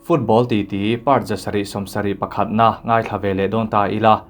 Football titi part 7 70 pakhatna ngaithla ve leh dawn ta ila.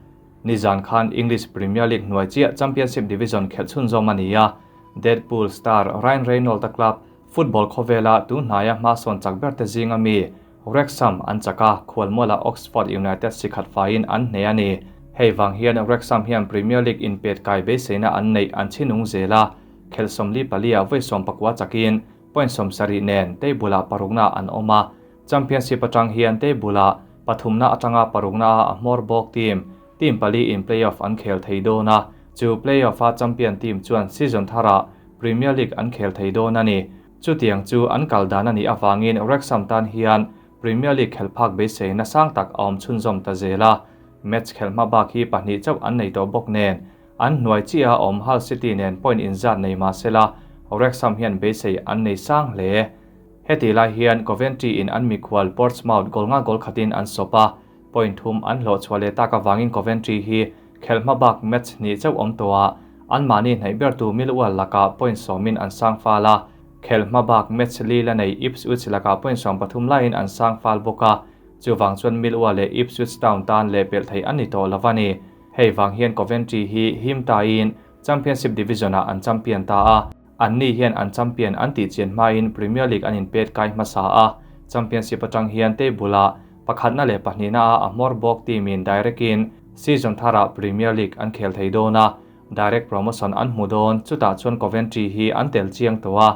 Nizan khan English Premier League hnuai chiah Championship Division khelh chhunzawm a ni a, Deadpool star Ryan Reynolds-a club football khawvela tun hnaia hmasawn chak ber te zinga mi Wrexham an chak a, khualmualah Oxford United sikhat faiin an hneh a ni. Hei vang hian Wrexham hian Premier League inpet kai beiseina an neih an chhinung zel a, khelh 44 ah vawi 19 chakin point 70 nen table-ah parukna an awm a, Championship atang hian table-ah pathumna atanga parukna a hmawr bawk team, team pali in play-off an khel thei dawn a, chu play-off-a champion team chuan season tharah Premier League an khel thei dawn a ni. Chutiang chu an kal dan a nih avangin Wrexham tan hian Premier League khelh phak beiseina sang tak a awm chhunzawm ta zel a, match khelh hma bak hi pahnih chauh an nei tawh bawk nen an hnuai chiah a awm Hull City nen point inzat nei mah sela Wrexham hian beisei an nei sang hle. Heti lai hian Coventry in an mikhual Portsmouth goal nga goal khatin an sawp a, point thum an hlawh chhuah leh tak avangin Coventry hi khelh hma bak match hnih chauh awm tawh a, anmahni hnaih bertu Millwall lakah point sawmin an sang fal a, khelh hma bak match li la nei Ipswich lakah point 13 laiin an sang fal bawk a, chuvang chuan Millwall leh Ipswich Town tan leh pelh theih a ni tawh lo a ni. Hei vang hian Coventry hi him tain Championship Division-ah an champion ta a, anni hian an champion an tih chian hmain Premier League an inpet kai hmasa a, Championship atang hian table-ah pakhatna leh pahnihna a a hmawr bawk team-in direct-in season tharah Premier League an khel thei dawn a, direct promotion an hmu dawn, chutah chuan Coventry hi an tel chiang tawh a,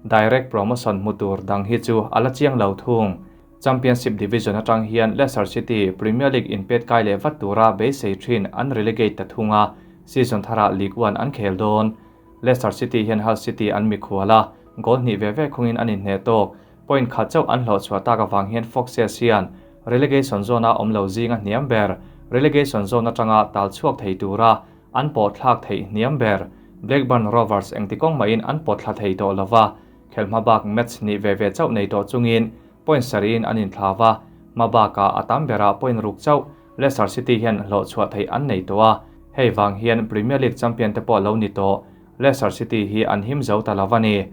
direct promotion hmu tur dang hi chu a la chiang lo thung. Championship Division atang hian Leicester City Premier League inpet kai leh vat tura beisei thin an relegate ta thung a, season tharah League One an khel dawn. Leicester City hian Hull City an mikhual a, goal hnih ve ve khungin an inhneh tawk. Point khat chauh an hlawh chhuah tak avang hian Foxes hian relegation zone-a awm lo zinga hniam ber, relegation zone atanga tal chhuak thei tura an pawh thlak theih hniam ber Blackburn Rovers engti kawng mahin an pawt thla thei tawh lova, khelh hma bak match hnih ve ve chauh nei tawh chungin point sarihin an inthlau a, hma bakah a tam berah point ruk chauh Leicester City hian hlawh chhuah theih an nei tawh a, hei vang hian Premier League champion te pawh lo ni tawh Leicester City hi an him zo ta lo a ni.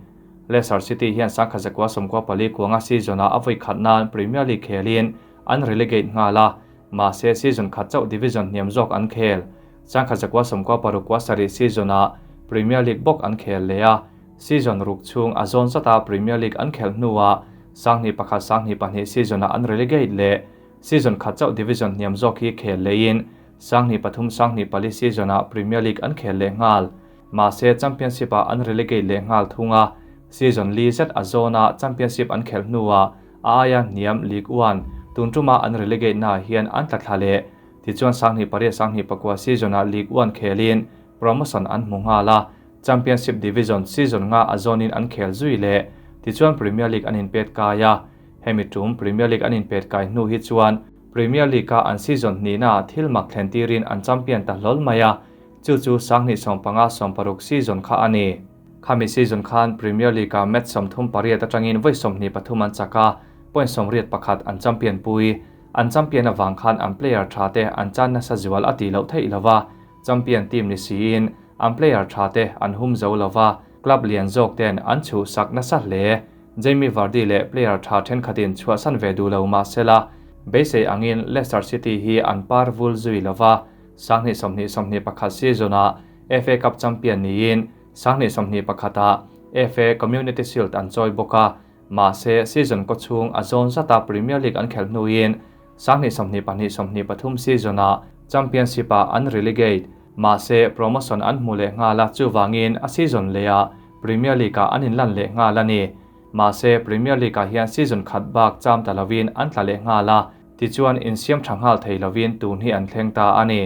Leicester City hian 1994 kuanga season-ah a vawi khat nan Premier League khelin an relegate nghal a, mahse season khat chauh division hniam zawk an khel. 1996 season-ah Premier League bawk an khel leh a, season ruk chhung a zawn zata Premier League an khelh hnuah 2001 2002 season-ah an relegate leh. Season khat chauh division hniam zawk hi khel leiin 2003 2004 season-ah Premier League an khel leh nghal. Mahse Championship-ah an relegate leh nghal thung a, season li zet a zawna Championship an khelh hnuah a aia hniam League One tun tuma an relegate naah hian an tla thla leh. Tichuan 2008 2009 season-ah League One khelin promotion an hmu nghal a, Championship division season nga a zawnin an khel zui leh. Tichuan Premier League an inpet kai a, hemi tum Premier League an inpet kai hnu hi chuan Premier League-a an season hnihnaah thil mak thlen tirin an champion ta hlawl mai a, chu chu 2015 16 season kha a ni. Khami season khan Premier League-a match 38 atangin vawi 23 an chak a, point 81 an champion pui. An champion avang khan an player tha te an chan nasa zual a tih loh theih lova, champion team ni siin an player tha te an hum zo lova, club lian zawk ten an chhuh sak nasa hle. Jamie Vardy leh player tha thenkhatin chhuahsan ve duh lo mah sela, beisei angin Leicester City hi an par vul zui lova, 2020 21 season-ah FA Cup champion niin 2021-ah FA Community Shield an chawi bawk a, mahse season kaw chhung a zawn zata Premier League an khelh hnuin 2022 23 season-ah Championship-ah an relegate, mahse promotion an hmu leh nghal a, chuvangin a season lehah Premier League-ah an inlan leh nghal a ni. Mahse Premier League-ah hian season khat bak cham ta lovin an tla leh nghal a, tichuan insiam tha nghal thei lovin tun hi an thleng ta a ni.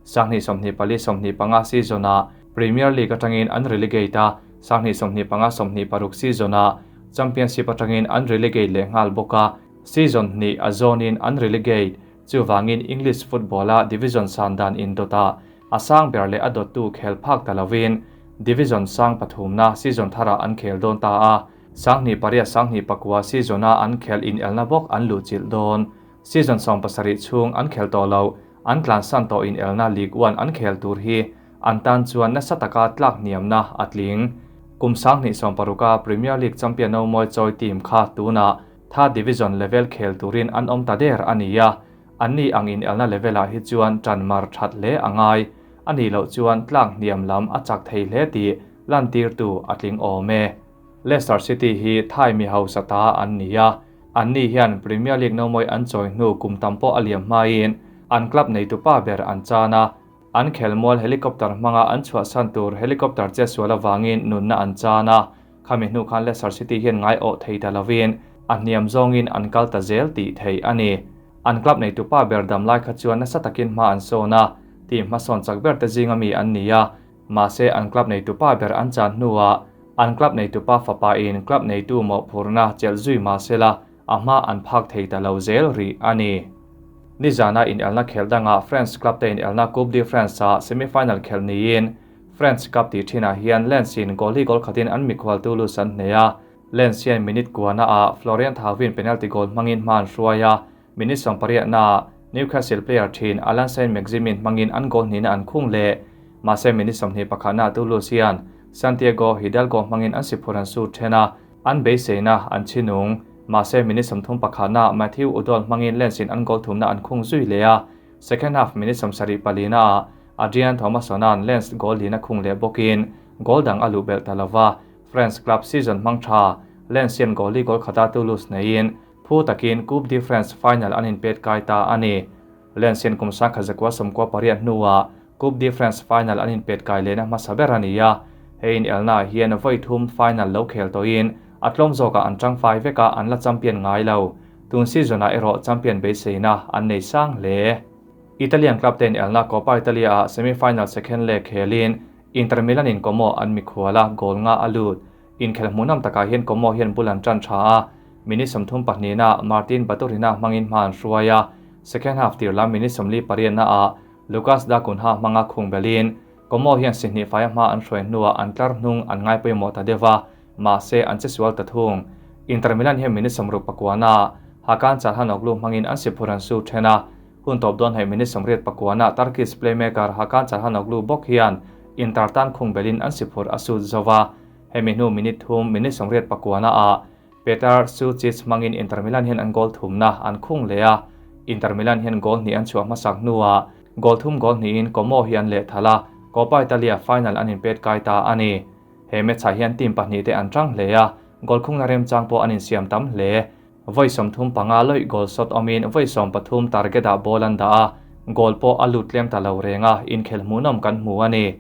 2024 25 season-ah Premier League atangin an relegate a, 2025 26 season-ah Championship atangin an relegate leh nghal bawk a, season hnih a zawnin an relegate. Chuvangin English football-a division san dan indawtah a sang ber leh a dawttu khel phak ta lovin division sang pathumna season tharah an khel dawn ta a, 2008 2009 season-a an khel inelna bawk an luhchilh dawn. Season 17 chhung an khel tawh lo, an tlansan tawh inelna League One an khel tur hi an tan chuan nasa taka tlak hniamna a tling. Kum 2016 Premier League champion no mawi chawi team kha tunah. Third Division level khel turin an awm ta der a ni a, anni ang inelna level-ah hi chuan ṭan mar ṭhat hle a ngai. A nih loh chuan tlak hniam lam a chak thei hle tih lantirtu a tling awm e. Leicester City hi Thai mi hausa ta an ni a, anni hian Premier League nomawi an chawi hnu kum tam pawh a liam hmain an club neitupa ber an chan a, an khelmual helicopter hmanga an chhuahsan tur helicopter chetsual avangin nunna an chan a, khami hnu khan Leicester City hian ngaiawh thei ta lovin a hniam zawngin an kal ta zel tih theih a ni. An club neitupa ber dam lai kha chuan nasa takin hma an sawn a, team hmasawn chak ber te zinga mi an ni a, Mahse an club neitupa ber an chan hnuah an club neitupa fapa in club neitu mawhphurhna chelh zui mahsela a hma an phak thei ta lo zel rih a ni. Nizana inelna khelh dangah France club te inelna Coupe de France ah semi-final khelh niin French Cup tih thinah hian Lens in goal hi goal khatin an mikhual Toulouse an hneh a, Lens hian minute kuana ah Florian Thauvin penalty goal hmangin hma an hruai a, Minute sawmpariatnaah Newcastle player thin Allan Saint-Maximin hmangin an goal hnihna an khung leh. Mahse minute 20 pakhatnaah Toulouse hian Santiago Hidalgo hmangin an siphur an sut then a, an beiseina an chhinung. Mahse minute 30 pakhatnaah Matthew Udall hmangin Lens in an goal thumna an khung zui leh a, second half minute 70 palinaah Adrian Thomasson-a'n Lens goal lin a khung leh bawkin goal dang a luh belh ta lova, France club season hmang tha Lens hian goal li goal khata Toulouse neiin Phu takin Coupe de France final an inpet kai ta a ni. Lens hian kum sangkhat zakua 98 hnuah Coupe de France final an inpet kai lehna hmasa ber a ni a. He inelnaah hian vawi thum final lo khel tawhin a tlawm zawkah an tangfai vek a, an la champion ngai lo. Tun season-ah erawh champion beiseina an nei sang hle. Italian club te inelna Coppa Italia-ah semi-final second leg khelin Inter Milan-in Como an mikhual a, goal nga a lut. Inkhelh hmuhnawm takah hian Como hian bul an tan tha a, minute 32 ah Martin Baturina hmangin hma an hruai a, second half tir lam minute 48 ah Lucas Da Cunha hmanga khung belin Como hian si hnih faia hma an hruai hnuah an tlar hnung an ngai pawimawh ta deuh a, mahse an che sual ta thung. Inter Milan hian minute 69 ah Hakan Calhanoglu hmangin an si phur an su then a, hun tawp dawn hnaih minute 89 ah Turkish playmaker Hakan Calhanoglu bawk hian Inter tan khung belin an si phur a sut zo va. Hemi hnu minute thum, minute 89 ah Petar Sucic hmangin Inter Milan hian an goal thumna an khung leh a, Inter Milan hian goal hnih an chhuah hmasak hnuah goal thum goal hnihin Como hi an lehthal a, Coppa Italia final an inpet kai ta a ni. He match ah hian team pahnih te an tang hle a, goal khungna remchang pawh an insiam tam hle. Vawi 35 lawih goal shot awmin vawi 13 target ah ball an dah a, goal pawh a lut tlem ta lo reng a, inkhel hmuhnawm kan hmu a ni.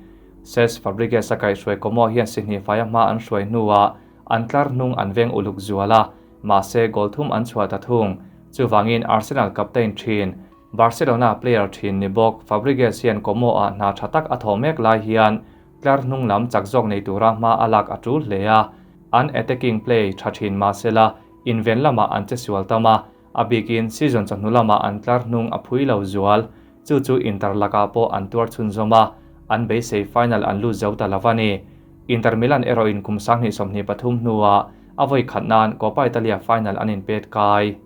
Cesc Fabregas a kaihhruai Como hian si hnih faia hma an hruai hnuah an tlar hnung an veng uluk zual a, mahse goal thum an chhuah ta thung. Chuvangin Arsenal captain thin, Barcelona player thin ni bawk Fabregas hian Como ah hna tha tak a thawh mek lai hian tlar hnung lam chak zawk nei tura hma a lak a tul hle a, an attacking play tha thin mahsela inven lamah an che sual tam a, a bikin season chawhnu lamah an tlar hnung a phui lo zual. Chu chu Inter lakah pawh an tuar chhunzawm a, an beisei final an lut zo ta lo a ni. Inter Milan erawhin kum 2023 hnuah a vawi khat nan Coppa Italia final an inpet kai.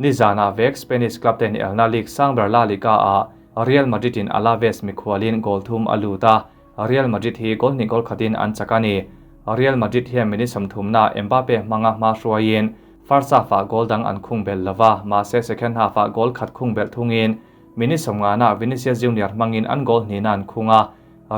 Nizanah vek Spanish club te inelna league sang ber La Liga-ah Real Madrid-in Alaves mikhualin goal thum a lut a, Real Madrid hi goal hnih goal khatin an chak a ni. Real Madrid hian minute 30-naah Mbappe hmanga hma hruaiin first half-ah goal dang an khung belh lo va, mahse second half-ah goal khat khung belh thungin minute 50-naah Vinicius Junior hmangin an goal hnihna an khung a,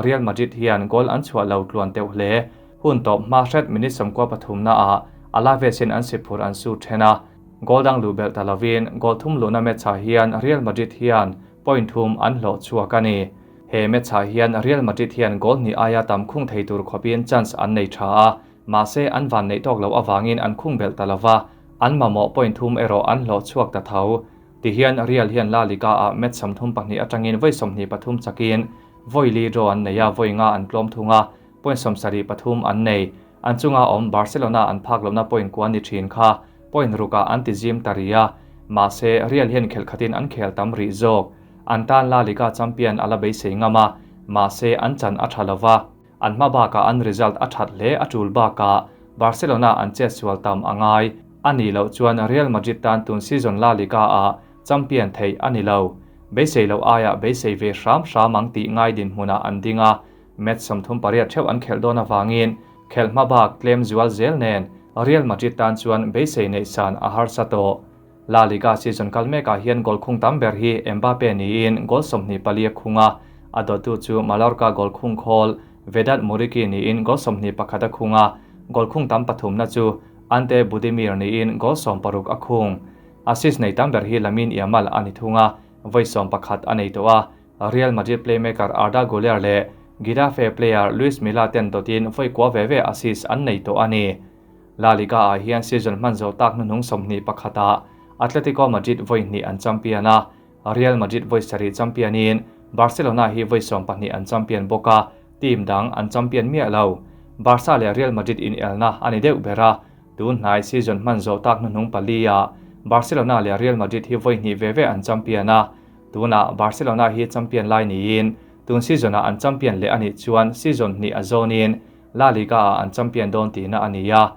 Real Madrid hian goal an chhuah lo tluan teuh hle. Hun tawp hma hret minute 93-naah Alaves hian an si phur an su then a, goal dang luh belh ta lovin goal thum luhna match-ah hian Real Madrid hian point thum an hlawh chhuak a ni. He match-ah hian Real Madrid hian goal hnih aia tam khung thei tur khawpin chance an nei tha a, mahse an van neih tawk loh avangin an khung belh ta lova, an mamawh point thum erawh an hlawh chhuak ta tho. Tihian Real hian La Liga-ah match 32 atangin vawi 23 chakin vawi li draw an nei a, vawi nga an tlawm thung a, point 73 an nei. An chunga awm Barcelona an phak lohna point kuan ni thin kha point rukah an ti zim ta rih a, mahse Real hian khelh khatin an khel tam rih zawk. An tan La Liga champion a la beisei ngam a, mahse an chan a tha lova, an hma bakah an result a that hle a tul bakah Barcelona an chet sual tam a ngai. A nih loh chuan Real Madrid tan tun season La Liga-ah champion theih a ni lo. Beisei loh aiah beisei ve hram hram ang tih ngai dinhmunah an ding a, match 38 theuh an khelh dawn avangin khelh hma bak tlem zual zel nen Real Madrid tan chuan beisei neih san a harsa tawh. La Liga season kal mekah hian goal khung tam ber hi Mbappe niin goal 24 a khung a, a dawttu chu Mallorca goal khung khawl Vedat Muriqi niin goal 21 a khung a, goal khung tam pathumna chu Ante Budimir niin goal 16 a khung. Assist nei tam ber hi Lamine Yamal a ni thung a, vawi 11 a nei tawh a, Real Madrid playmaker Arda Guler leh Getafe player Luis Milla ten dawtin vawi kua ve ve assist an nei tawh a ni. La Liga ah hian season hman zo tak hnuhnung 21 ah Atletico Madrid vawi hnih an champion a, Real Madrid vawi sarih champion in Barcelona hi vawi 12 an champion bawk a, team dang an champion miah lo. Barca leh Real Madrid in elna a ni deuh ber a, tun hnai season hman zo tak hnuhnung pali ah Barcelona leh Real Madrid hi vawi hnih ve ve an champion a, tunah Barcelona hi champion lai niin tun season ah an champion leh anih chuan season hnih a zawn in La Liga ah an champion dawn tihna a ni a,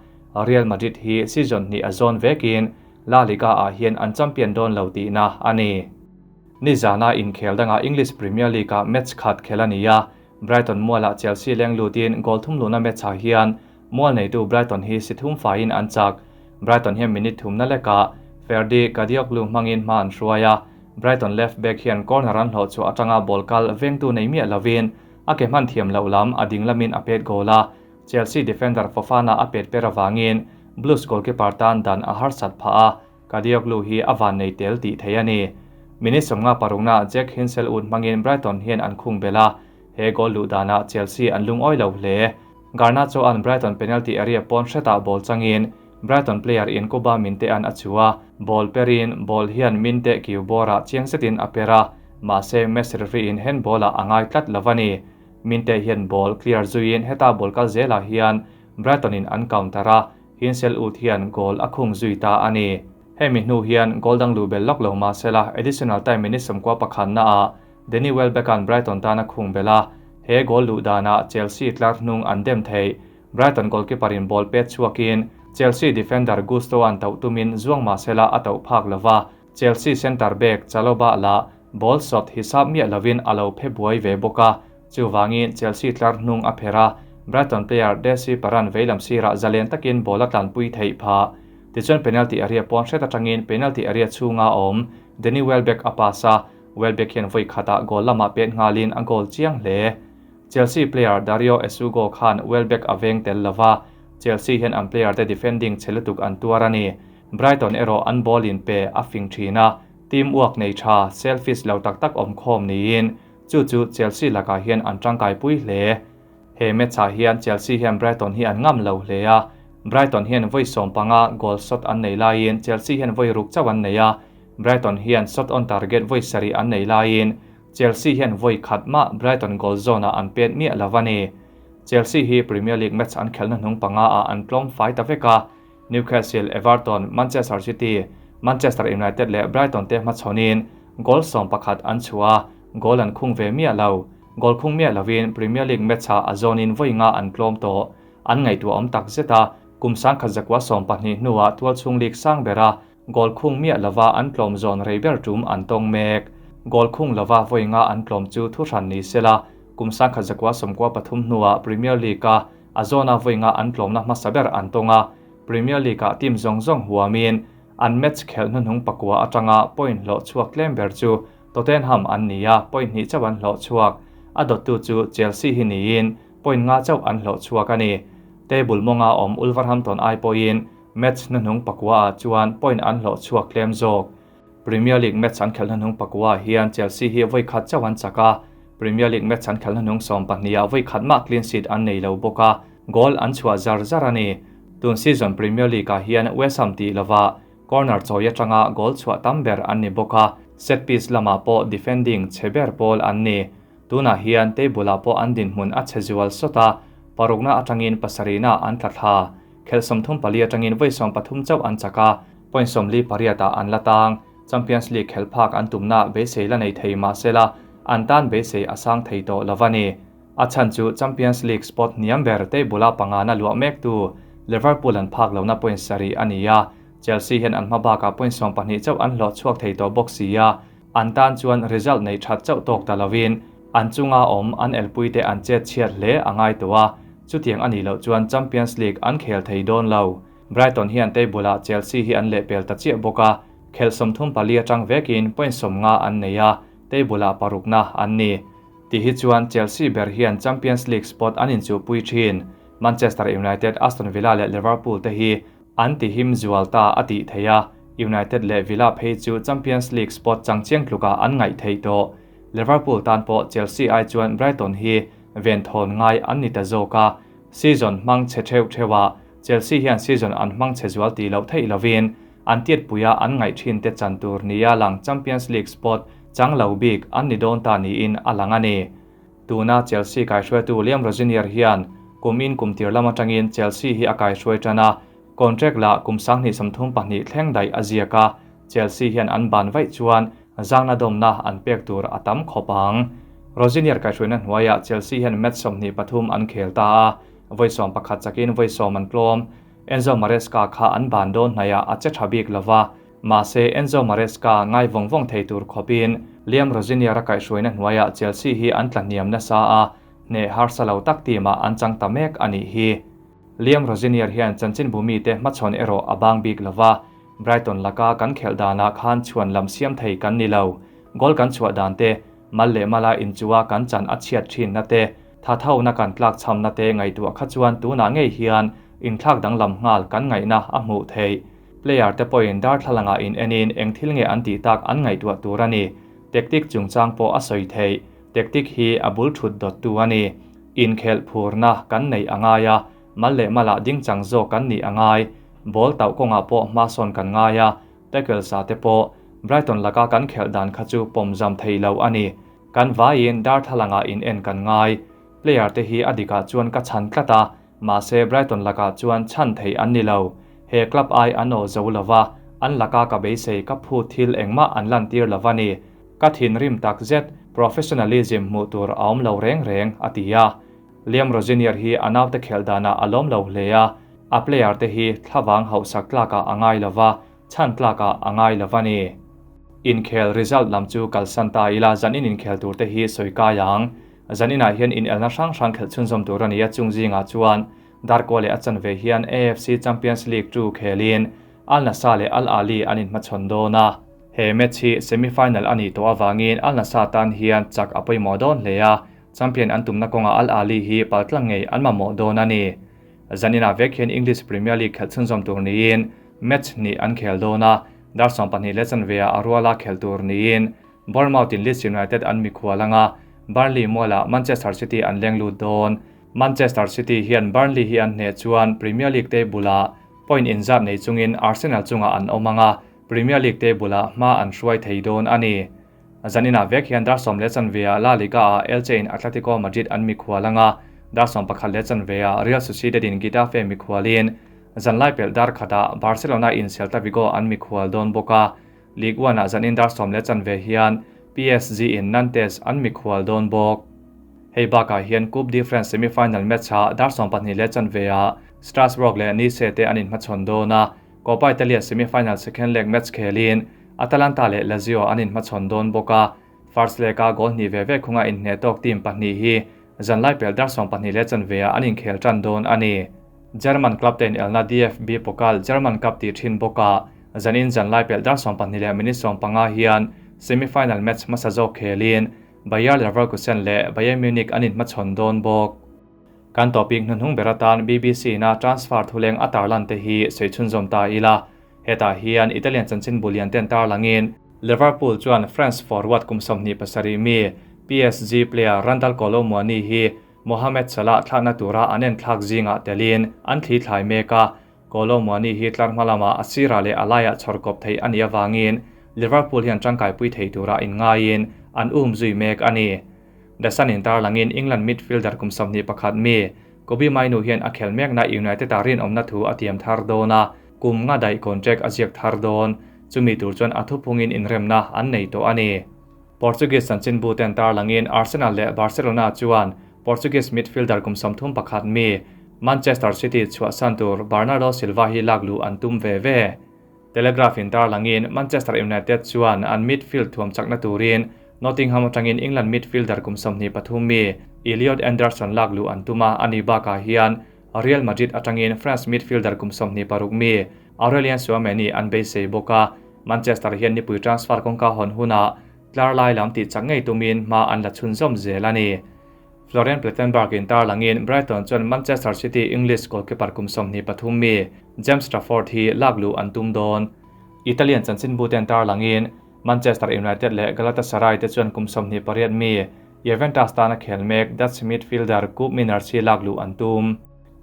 Real Madrid hi season hnih a zawn vekin La Liga ah hian an champion dawn lo tihna a ni. Nizana inkhel dangah English Premier League ah match khat khel a ni a, Brighton mualah Chelsea leng lutin goal thum luhna match ah hian mual neitu Brighton hi si thum faiin an chak. Brighton hian minute thumna lekah Ferdi Kadioglu hmangin hma an hruai a, Brighton left back hian corner an hlawh chhuah atanga ball kal vengtu nei miah lovin a ke hman thiam loh lam a ding lamin a pet goal a, Chelsea defender Fofana a pet per avangin Blues goalkeeper tan dan a harsat phah a, Kadioglu hi a van nei tel tih thei a ni. Minute 56na Jack Hinshelwood hmangin Brighton hian an khung bel a, he goal luh danah Chelsea an lungawi lo hle. Garnacho an Brighton penalty area pawn hretah ball changin Brighton player in Kuba Minte an a chu a, ball perin ball hian Minte kiu bawrah chiang zetin a per a, mahse match referee in handball ah a ngai tlat lo a ni. Minte hian ball clear zuiin heta ball kal zelah hian Brighton in an counter a, Hinshelwood hian goal a khung zui ta a ni. Hemi hnu hian goal dang luh bel lawk lo mahsela additional time minute 91 na ah Danny Welbeck an Brighton tan a khung bel a, he goal luh danah Chelsea tlar hnung an dem thei. Brighton goalkeeper in ball pet chhuakin Chelsea defender Gusto an tauh tumin zuang mahsela a tauh phak lova, Chelsea centre back Chalobah la ball shot hisap miah lovin a lo phe buai ve bawk a, chuwangin Chelsea tlar hnung a phera Brighton player Desi Paran veilam sirah zalen takin ball a tlanpui theih pha. Tichuan penalty area pawn hret atangin penalty area chhunga awm Danny Welbeck a pass a, Welbeck hian vawi khatah goal lamah pet nghalin a goal chiang hle. Chelsea player Dario Essugo khan Welbeck a veng tel lova, Chelsea hian an player te defending chelutuk an tuar a ni. Brighton erawh an ball in pe a fing thin a, team work nei tha selfish lo tak tak awm khawm niin chu chu Chelsea lakah hian an tangkai pui hle. He match ah hian Chelsea hian Brighton hi an ngam lo hle a, Brighton hian vawi 15 goal shot an nei laiin Chelsea hian vawi ruk chauh an nei a, Brighton hian shot on target vawi sarih an nei laiin Chelsea hian vawi khat mah Brighton goal zone ah an pet miah lo a ni. Chelsea hi Premier League match an khelna hnung panga ah an tlawm fai ta vek a, Newcastle, Everton, Manchester City, Manchester United leh Brighton te hmachhawnin goal 11 an chhuah a, goal an khung ve miah lo. Goal khung miah lovin Premier League match ah a zawnin vawi nga an tlawm tawh. An ngaihtuah awm tak zet a, kum 1912 hnuah tualchhung league sang bera goal khung miah lova an tlawm zawn rei ber tum an tawng mek. Goal khung lova vawi nga an tlawm chu thu hran ni sela, kum 1993 hnuah Premier League a a zawna vawi nga an tlawmna hmasa ber an tawng a, Premier League ah team zawng zawng huamin an match khelh hnuhnung pakua atanga point hlawh chhuak tlem ber chu Tottenham an ni a, point hnih chauh an hlawh chhuak. A dawttu chu Chelsea hi niin point nga chauh an hlawh chhuak a ni. Table mawnga awm Wolverhampton ai pawhin match hnuhnung pakua ah chuan point an hlawh chhuak tlem zawk. Premier League match an khelh hnuhnung pakua ah hian Chelsea hi vawi khat chauh an chak a, Premier League match an khelh hnuhnung 12 ah vawi khat mah clean sheet an nei lo bawk a, goal an chhuah zar zar a ni. Tun season Premier League ah hian West Ham tih lova corner chawi atanga goal chhuah tam ber an ni bawk a, set piece lamah pawh defending che ber pawl an ni. Tunah hian table ah pawh an dinhmun a che zual sawt a, parukna atangin pasarihna an tla thla. Khelh 34 atangin vawi 13 chauh an chak a, point 48 ah an la tang. Champions League khelh phak an tumna beisei la nei thei mahsela an tan beisei a sang thei tawh lo a ni. A chhan chu Champions League spot hniam ber table a panga na luah mek tu Liverpool an phak lohna point sarih a ni a, Chelsea hian an hma bakah point 12 chauh an hlawh chhuak thei tawh bawk si a, an tan chuan result nei that chauh tawk ta lovin an chunga awm an elpui te an chet chhiat hle a ngai tawh a, chutiang a nih loh chuan Champions League an khel thei dawn lo. Brighton hian table-ah Chelsea hi an lehpel ta chiah bawk a, khelh 34 atang vekin point 50 an nei a, table-ah parukna an ni. Ti hi chuan Chelsea ber hian Champions League spot an inchuhpui thin. Manchester United, Aston Villa leh Liverpool te hi an ti him zual ta a tih theih a, United leh Villa phei chu Champions League spot chang chiang tlukah an ngaih theih tawh. Liverpool tan pawh Chelsea ai chuan Brighton hi venthawn ngai an ni ta zawk a, season hmang chhe theuh theuh a, Chelsea hian season an hmang chhe zual tih loh theih lovin an tiatpuia an ngaih thin te chan tur nia lang Champions League spot chang lo bik an ni dawn ta niin a lang a ni. Tuna Chelsea kaihruaitu Liam Rosenior hian kum in kum tir lam atangin Chelsea hi a kaihruai tan a, contract lah kum 2032 thleng daih a ziak a, Chelsea hian an ban vaih chuan zangna dawmna an pek tur a tam khawp ang. Rosenior kaihruaina hnuaiah Chelsea hian match 23 an khel ta a, vawi 11 chakin vawi 10 an tlawm. Enzo Maresca kha an ban dawn hnaihah a che tha bik lova, mahse Enzo Maresca ngai vawng vawng thei tur khawpin Liam Rosenior a kaihruaina hnuaiah Chelsea hi an tlahniam nasa a, hneh harsa lo tak team-ah an chang ta mek a nih hi. Liam Rosenior hian chanchin bumi te hmachhawn erawh a bang bik lova, Brighton laka kan khelh danah khan chhuan lam siam thei kan ni lo. Goal kan chhuah dan te, mal leh mala inchua kan chan a chhiat thinna te, tha thona kan tlak chhamna te ngaihtuah kha chuan tunah ngei hian inthlak danglam nghal kan ngaihna a hmuh theih. Player te pawhin darthlalangah in enin eng thil nge an tih tak an ngaihtuah tur a ni. Tactic chungchang pawh a sawi theih. Tactic hi a bul thut dawttu a ni. Inkhelh phurna kan neih a ngai a, mal leh malah ding chang zawk kan nih a ngai. Ball tauh kawngah pawh hmasawn kan ngai a, tackle sa te pawh Brighton laka kan khelh dan kha chu pawm zam thei lo a ni. Kan vaiin darthlalangah in en kan ngai. Player te hi a dikah chuan ka chhan tlat a, mahse Brighton lakah chuan chhan thei an ni lo. He club ai an aw zo lova, an laka ka beisei ka phu thil engmah an lan tir lova ni. Ka thinrim tak zet, professionalism hmuh tur a awm lo reng reng, a ti a. Liam Rosenior hi a naute khelh danah a lawm lo hle a, a player te hi thlavang hauhsak tlakah a ngai lova, chhan tlakah a ngai lova ni. Inkhel result lam chu kalsan ta ila zanin inkhel tur te hi sawi kai ang. Zaninah hian inelna hrang hrang khelh chhunzawm tur a ni a, chung zingah chuan Darkua leh a chanve hian AFC Champions League 2 khelin Al Nassr leh Al Ahly an inhmachhawn dawn a. He match hi semi-final a nih tawh avangin Al Nassr tan hian chak a pawimawh dawn hle a, champion an tumna kawngah Al Ahly hi paltlang ngei an mamawh dawn a ni. Zaninah vek hian English Premier League khelh chhunzawm tur niin match hnih an khel dawn a, dar 12 leh chanve ah a ruala khelh tur niin Bournemouth in Leeds United an mikhual anga, Burnley mualah Manchester City an leng lut dawn. Manchester City hian Burnley hi an hneh chuan Premier League table-ah point inzat nei chungin Arsenal chungah an awm anga, Premier League table-ah hma an hruai thei dawn a ni. Zaninah vek hian dar 10 leh chanve ah La Liga-ah Elche in Atletico Madrid an mikhual anga, dar 11 leh chanve ah Real Sociedad in Getafe mikhualin zanlai pelh dar khatah Barcelona in Celta Vigo an mikhual dawn bawk a. Ligue 1-ah zanin dar 10 leh chanve hian PSG in Nantes an mikhual dawn bawk. Hei bakah hian Coupe de France semi-final match-ah dar 12 leh chanve ah Strasbourg leh Nice te an inhmachhawn dawn a, Coppa Italia semi-final second leg match khelin Atalanta leh Lazio an inhmachhawn dawn bawk a, first leg-a goal hnih ve ve khunga inhneh tawk team pahnih hi zanlai pel dar 12 leh chanve ah an inkhel tan dawn a ni. German club te inelna DFB Pokal German Cup tih thin bawkah zanin zanlai pel dar 12 leh minute 15 hian semi-final match hmasa zawk khelin Bayer Leverkusen leh Bayern Munich an inhmachhawn dawn bawk. Kan topic hnuhnung ber atan BBC na transfer thuleng a tarlan te hi sawi chhunzawm ta ila. Hetah hian Italian chanchin bulian ten tarlangin Liverpool chuan France forward kum 27 mi PSG player Randal Kolo Muani hi Mohamed Salah thlakna tura an en thlak zingah telin an thli thlai mek a. Kolo Muani hi tlar hma lama a sira leh a laiah chhawrkawp thei a nih avangin Liverpool hian tangkaipui thei tura inngaiin an um zui mek a ni. The Sun in tarlangin England midfielder kum 21 mi Kobbie Mainoo hian a khel mekna United a rinawmna thu a tiam thar dawn a, kum nga daih contract a ziak thar dawn. Chumi tur chuan a thuphungin inremna an nei tawh a ni. Portuguese chanchin bu ten tarlangin Arsenal leh Barcelona chuan Portuguese midfielder kum 31 mi Manchester City chhuahsan tur Bernardo Silva hi lak luh an tum ve ve. Telegraph in tarlangin Manchester United chuan an midfield thuam chakna turin Nottingham atangin England midfielder kum 23 mi Elliot Anderson lak luh an tum a, ani bakah hian Real Madrid atangin France midfielder kum 26 mi Aurelien Tchouameni an beisei bawk a, Manchester hian nipui transfer kawngka hawn hunah tlar lai lam tih chak ngei tumin hma an la chhunzawm zel a ni. Florian Plettenberg in tarlangin Brighton chuan Manchester City English goalkeeper kum 23 mi James Trafford hi lak luh an tum dawn. Italian chanchinbu ten tarlangin Manchester United leh Galatasaray te chuan kum 28 mi Juventus tana khel mek Dutch midfielder Koop Miners hi lak luh an tum.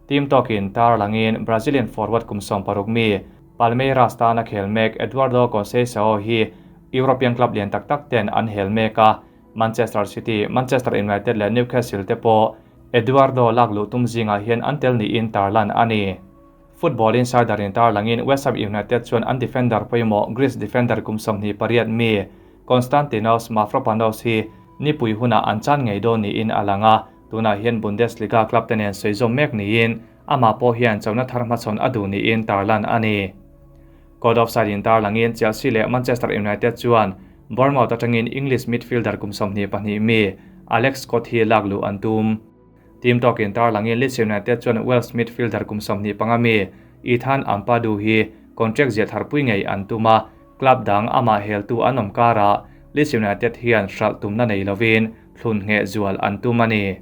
Team talk-in tarlangin Brazilian forward kum 16 mi Palmeiras tana khel mek Eduardo Conceição hi European club lian tak tak ten an hel mek a, Manchester City, Manchester United leh Newcastle te pawh Eduardo lak luh tum zingah hian an tel niin tarlan a ni. Football Insider in tarlangin West Ham United chuan an defender pawimawh Greece defender kum 28 mi Konstantinos Mavropanos hi nipui hunah an chan ngei dawn niin a lang a, tunah hian Bundesliga club te nen sawi zawm mek niin amah pawh hian chona thar hmachhawn a duh niin tarlan a ni. Code of Side in tarlangin Chelsea leh Manchester United chuan Bournemouth atangin English midfielder kum 22 mi Alex Scott hi lak luh an tum. Team talk in tarlangin Leeds United chuan Wales midfielder kum 25 mi Ethan Ampadu hi contract zia tharpui ngei an tum a, club dang amah heltu an awm karah Leeds United hian hralh tumna nei lovin thlun nge zual an tum a ni.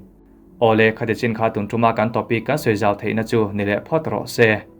Awle khati chin kha tun tuma kan topic kan sawi zau theihna chu ni leh phawt rawh se.